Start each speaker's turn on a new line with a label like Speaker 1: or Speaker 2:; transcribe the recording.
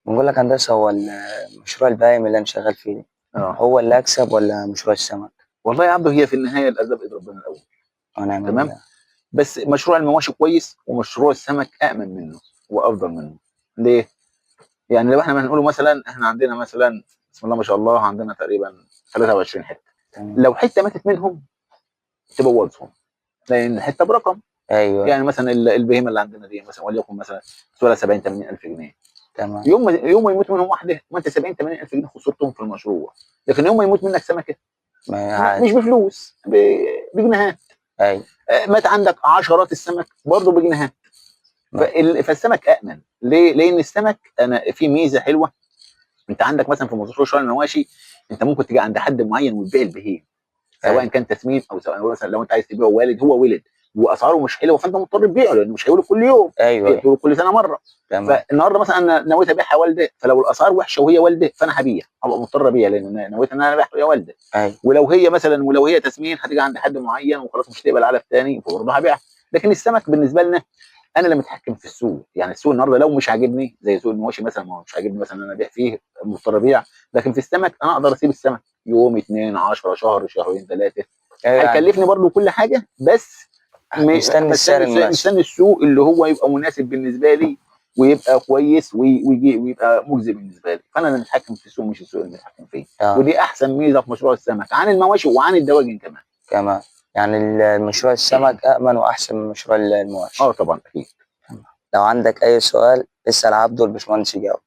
Speaker 1: بنقول لك هندسة، هو مشروع البهايم اللي أنا شغال فيه ده هو اللي أكسب ولا مشروع السمك؟
Speaker 2: والله يا عبده، هي في النهاية الارزاق بايد ربنا الاول.
Speaker 1: ونعم
Speaker 2: تمام.
Speaker 1: بالله.
Speaker 2: بس مشروع المواشي كويس، ومشروع السمك امن منه وافضل منه. ليه؟ يعني لو احنا هنقوله مثلا، احنا عندنا مثلا بسم الله ما شاء الله عندنا تقريبا 23 حتة.
Speaker 1: تمام.
Speaker 2: لو حتة ماتت منهم تبوظهم، لان الحتة برقم.
Speaker 1: أيوه.
Speaker 2: يعني مثلا البهيمة اللي عندنا دي مثلا وليكن مثلا تسوى 70 80 الف جنيه.
Speaker 1: تمام.
Speaker 2: يوم ما يموت منهم واحدة، ما انت 70 80 الف جنيه خسرتهم في المشروع. لكن يوم ما يموت منك سمكة
Speaker 1: ما عادي.
Speaker 2: مش بفلوس، بجنيهات.
Speaker 1: أيوه.
Speaker 2: مات عندك عشرات السمك برضه بجنيهات. فالسمك امن. ليه؟ لان السمك انا في ميزة حلوة. انت عندك مثلا في مشروع المواشي، انت ممكن تيجي عند حد معين وتبيع البهيم، سواء كان تسمين او سواء مثلا لو انت عايز تبيعه والد، هو ولد واسعاره مش حلوة، فانت مضطر تبيعه لانه مش هيولد كل يوم.
Speaker 1: ايوه.
Speaker 2: هيولد كل سنة مرة.
Speaker 1: تمام.
Speaker 2: فالنهارده مثلا انا نويت ابيعها والده، فلو الاسعار وحشة وهي والده فانا هبيع، هبقى مضطر ابيع لان نويت ان انا ابيعها وهي والده.
Speaker 1: ايوه.
Speaker 2: ولو هي مثلا ولو هي تسمين هتيجي عند حد معين وخلاص مش هتقبل علف تاني، فبرضه هبيعها. لكن السمك بالنسبة لنا انا اللي متحكم في السوق. يعني السوق النهارده لو مش عاجبني، زي سوق المواشي مثلا، ما هو مش عاجبني مثلا ان انا ابيع فيه، مضطر ابيع. لكن في السمك انا اقدر اسيب السمك يوم، 2، 10، شهر، شهرين، 3.
Speaker 1: أيوة.
Speaker 2: هيكلفني برضه كل حاجة، بس
Speaker 1: مستني السعر المناسب،
Speaker 2: مستني السوق اللي هو يبقى مناسب بالنسبة لي ويبقى كويس ويجي ويبقى مجزي بالنسبة لي. فانا اللي متحكم في السوق مش السوق اللي متحكم فيه. ودي احسن ميزة في مشروع السمك عن المواشي وعن الدواجن كمان.
Speaker 1: كمان يعني المشروع السمك امن واحسن من مشروع المواشي.
Speaker 2: طبعا اكيد.
Speaker 1: لو عندك اي سؤال اسال عبده الباشمهندس يجاوب.